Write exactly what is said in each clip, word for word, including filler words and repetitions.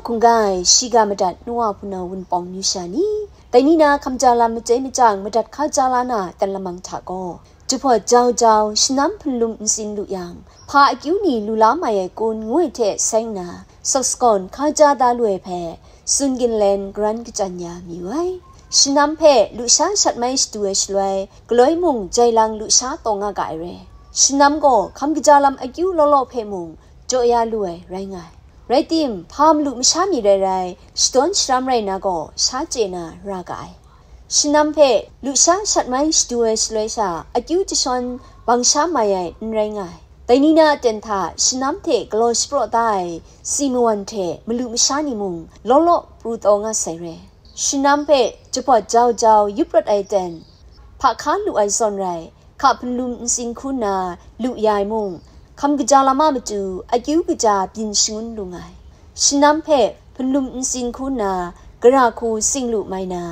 Hkungga ai shiga madat nu wa hpunau wunpawng amyu sha ni, dai ni na hkamja lam machyai machyang madat hkaja la na dan lamang hta gaw, jahpawt jau jau shanam hpunlum ntsin lu yang, hpa akyu ni lu la mai ai kun ngu ai hte seng na, sawk sakawn hkaja da lu ai hpe, tsun ginlen garan kachyan ya mayu ai. Shanam hpe lusha shat mai shadu ai shaloi, galoi mung jai lang lusha taw nga ga ai re. Shanam gaw hkam kaja lam akyu law law hpe mung jaw ya lu ai rai nga ai. Rai tim, hpa malu masha mi rai rai, shadawn sharam rai na gaw, sha chye na ra ga ai. Shanam hpe lusha shat mai shadu ai shaloi sha, akyu jashawn bang sha mai ai n rai nga ai. Dai ni na aten hta shanam hte galaw shapraw da ai si mawan hte malu masha ni mung law law pru taw nga sai re. Shanam hpe jahpawt jau jau yup rawt ai ten, hpa hka lu ai zawn rai, hka hpunlum ntsin hku nna lu ya ai mung, hkam kaja lam a matu akyu kaja byin shangun lu nga ai. Shanam hpe hpunlum ntsin hku nna gara hku sing lu mai na,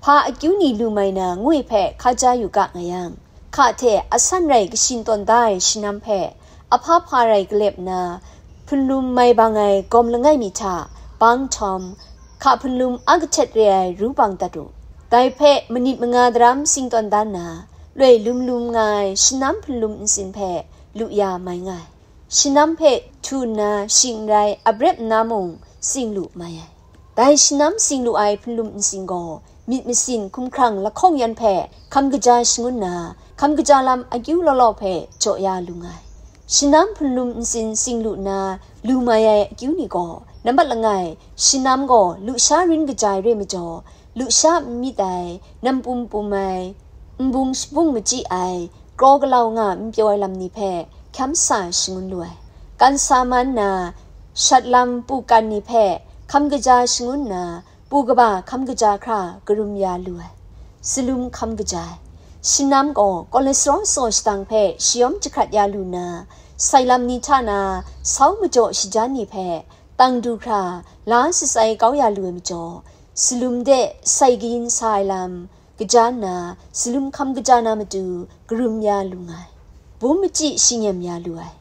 hpa akyu ni lu mai na ngu ai hpe hkaja yu ga nga yang, hka hte asan rai kashin tawn da ai shanam hpe, ahpa hpa rai galep nna, hpunlum mai bang ai gawm langai mi hta bang htawm, hka hpunlum a kahtet re ai ru bang dat u. Dai hpe manit manga daram sing tawn dan na, loi lum lum nga ai shanam hpunlum ntsin hpe lu ya mai nga ai. Shanam hpe htu nna shing n rai abrep nna mung sing lu mai ai. Dai shanam sing lu ai hpunlum ntsin gaw, myit masin hkumhkrang lahkawng yan hpe hkam kaja shangun nna, hkam kaja lam akyu law law hpe jaw ya lu nga ai. Shanam hpunlum ntsin sing lu nna lu mai ai akyu ni gaw, nambat langai, shanam gaw lusha rin kaja ai re majaw, lusha n myit ai, nam pum pum ai, nbung shabung machyi ai, kraw galau nga n pyaw ai lam ni hpe hkyam sa shangun lu ai. Kan sa man na, shat lam pu kan ni hpe hkam kaja shangun nna, pu kaba hkam kaja hkra karum ya lu ai. Salum hkam kaja ai. Shanam gaw cholesterol tsaw shadang hpe shayawm jahkrat ya lu nna, sai lam ni hta na sau majaw shajan ni hpe tang du hkra la shatsai kau ya lu ai majaw, salum de sai kayin sa ai lam kaja nna, salum hkam kaja na matu karum ya lu nga ai. Bum machyi shingem ya lu ai.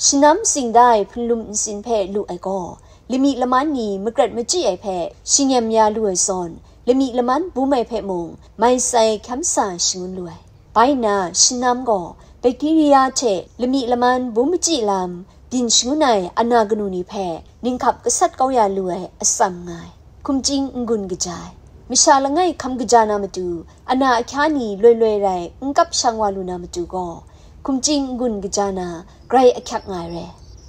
Shanam sing da ai hpunlum ntsin hpe lu ai gaw, lami laman ni makrat machyi ai hpe shingem ya lu ai zawn, lami laman bum ai hpe mung mai sai hkyam sa shangun lu ai. Bai nna, shanam gaw bakteria hte lami laman bum machyi lam byin shangun ai ana kanu ni hpe ninghkap gasat kau ya lu ai atsam nga ai. Hkumching n-gun kaja ai. Masha langai hkam kaja na matu, ana ahkya ni loi loi rai n kap shang wa lu na matu gaw, hkumching n-gun kaja na grai ahkyak nga ai re.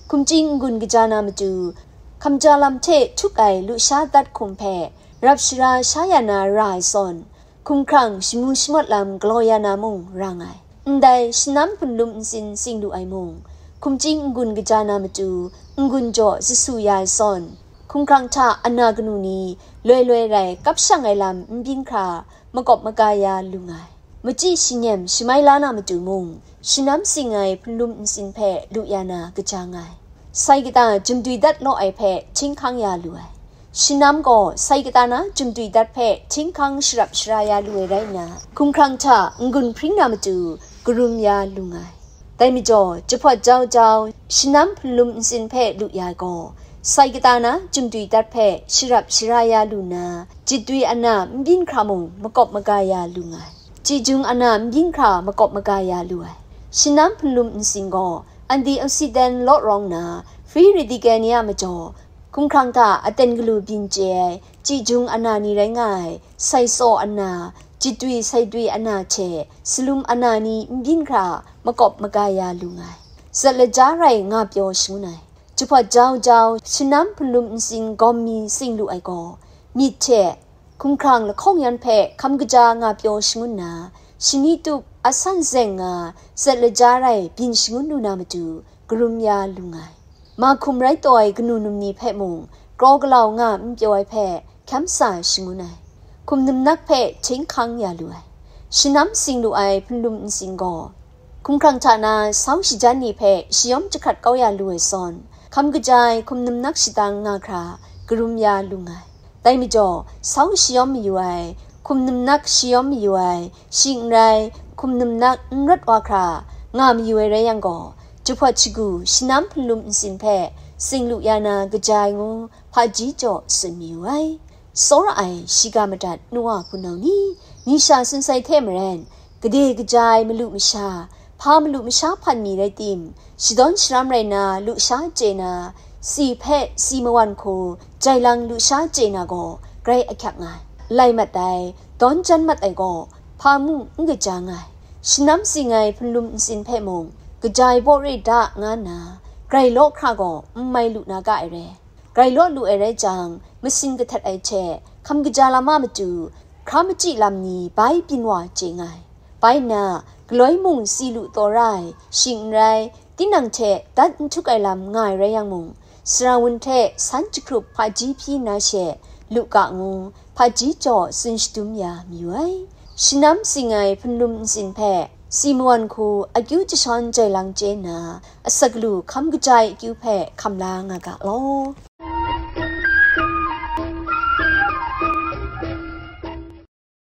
Hkumching n-gun kaja na matu, hkamja lam hte htuk ai lusha dat hkum hpe rap shara sha ya na ra ai zawn, hkumhkrang shamu shamawt lam galaw ya na mung ra nga ai. Ndai shanam hpunlum ntsin sing lu ai mung, hkumching n-gun kaja na matu, n-gun jaw zasu ya ai zawn, hkumhkrang hta ana kanu ni loi loi rai kap shang ai lam n byin hkra makawp maga ya lu nga ai. Machyi shingem shamai la na matu mung, shanam sing ai hpunlum ntsin hpe lu ya na kaja nga ai. Sai kata jumdwi dat law ai hpe htinghkang ya lu ai. Shanam gaw sai kata na jumdwi dat hpe htinghkang sharap shara ya lu ai rai nna, hkumhkrang hta n-gun hpring na matu karum ya lu nga ai. Dai majaw, jahpawt jau jau shanam hpunlum ntsin hpe lu ya ai gaw, sai kata na jumdwi dat hpe sharap shara ya lu nna, jitdwi ana n byin hkra mung makawp maga ya lu nga ai. Chyi jung ana n byin hkra makawp maga ya lu ai. Shanam hpunlum ntsin gaw antioxidant law rawng nna, free radical ni a majaw, hkumhkrang hta aten galu byin chye ai, chyi jung ana ni rai nga ai, sai tsaw ana, jitdwi saidwi ana hte salum ana ni n byin hkra makawp maga ya lu nga ai. Zat laja rai nga pyaw shangun ai. Jahpawt jau jau shanam hpunlum ntsin gawm mi sing lu ai gaw, myit hte hkumhkrang lahkawng yan hpe hkam kaja nga pyaw shangun nna, shani tup asan zeng nga zat laja rai byin shangun lu na matu karum ya lu nga ai. Mahkum rai taw ai kanu num ni hpe mung kraw galau nga n pyaw ai hpe hkyam sa shangun ai. Hkum num nak hpe htinghkang ya lu ai. Shanam sing lu ai hpunlum ntsin gaw, hkumhkrang hta na sau shajan ni hpe shayawm jahkrat kau ya lu ai zawn, hkam kaja ai hkum num nak shadang nga hkra karum ya lu nga ai. Dai majaw, sau shayawm mayu ai, hkum num nak shayawm mayu ai, shing n rai, hkum num nak n rawt wa hkra nga mayu ai rai yang gaw, jahpawt shagu shanam hpunlum ntsin hpe sing lu ya na kaja ai ngu hpaji jaw tsun mayu ai. Tsawra ai shiga madat nu a hpunau ni, ni sha sunsai hte maren, gade kaja ai malu masha, hpa malu masha hpan mi rai tim, shadawn sharam rai na lusha chye na, si hpe si mawan hku jai lang lusha chye na gaw grai ahkyak nga ai. Lai mat ai, dawn jan mat ai gaw hpa mung n kaja nga ai. Shanam sing ai hpunlum ntsin hpe mung kaja ai baw re da nga nna, grai law hkra gaw n mai lu na ga ai re. Grai law lu ai rai jang, masin kahtet ai hte hkam kaja lam a matu hkra machyi lam ni bai byin wa chye nga ai. Bai nna, galoi mung si lu taw ra ai, shing n rai, tinang hte dat n htuk ai lam nga ai rai yang mung, sara wun hte san jahkrup hpaji hpyi na she, lu ga ngu hpaji jaw tsun shadum ya mayu ai. Shanam sing ai hpunlum ntsin hpe si mawan hku akyu jashawn jai lang chye nna, asak lu hkam kaja ai akyu hpe hkam la nga ga law.